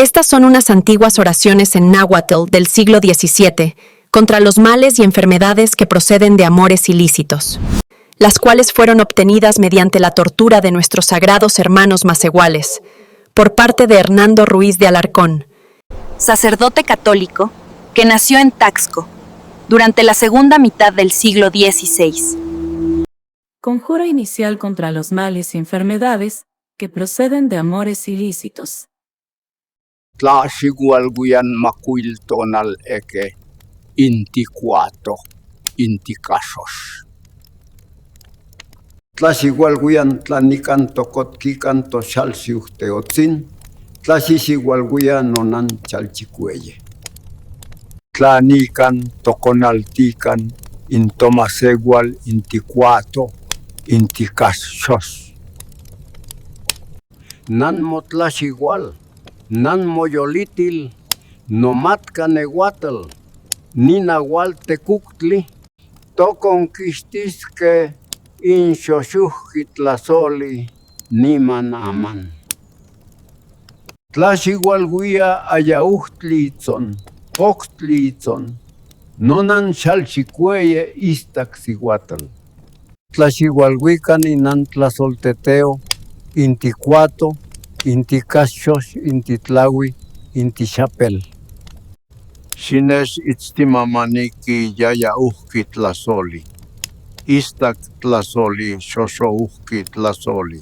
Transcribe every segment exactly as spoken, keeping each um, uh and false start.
Estas son unas antiguas oraciones en náhuatl del siglo diecisiete contra los males y enfermedades que proceden de amores ilícitos, las cuales fueron obtenidas mediante la tortura de nuestros sagrados hermanos masehuales, por parte de Hernando Ruiz de Alarcón, sacerdote católico que nació en Taxco durante la segunda mitad del siglo dieciséis. Conjuro inicial contra los males y enfermedades que proceden de amores ilícitos. Tlasigualguian makuil tonal eke inti kuato inti kasos. Tlasigualguian tlanikan tokotkikan to shalsiuj teotsin. Tlasisigualguian nonan chalchikueye. Tlanikan tokonaltikan intomasegual inti kuato inti kasos. Nan mo tlasigual, nan mo yolitil, nomatkan neguatl, ni nagualtekuktli. Tokonkistis ke inxoxujkitla soli niman aman. Tlasigualguia ayauhtlitzon, poktlitzon, nonan shalchikueye istak siguatl. Tlasigualguikan inan tlasolteteo, inti kuato, inti kasos, inti tlawi, inti shapel. Xinex itstimamani ki yayauhki tlasoli, istak tlasoli, xoxouhki tlasoli.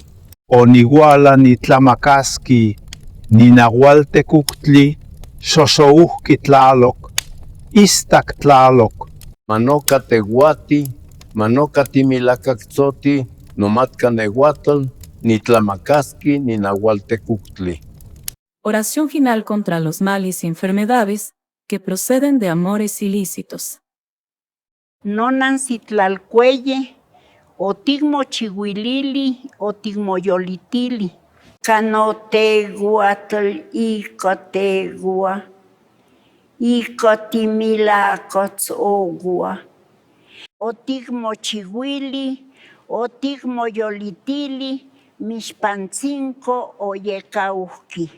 Oniguala ni tlamakaski, ni nagualtekuktli, xoxouhki tlalok, istak tlalok. Manokateguati, manokatimilakaktsoti, nomatkan neguatl, ni tlamakaski, ni nagualtekuktli. Oración final contra los males y enfermedades que proceden de amores ilícitos. Nonan sitlalkueye, otik mochiwilili, otik moyolitili. Kanoteguatl ikotegua, ikotimilakotsougua. Otik mochiwili, otik moyolitili, mixpantzinko oyekauhki.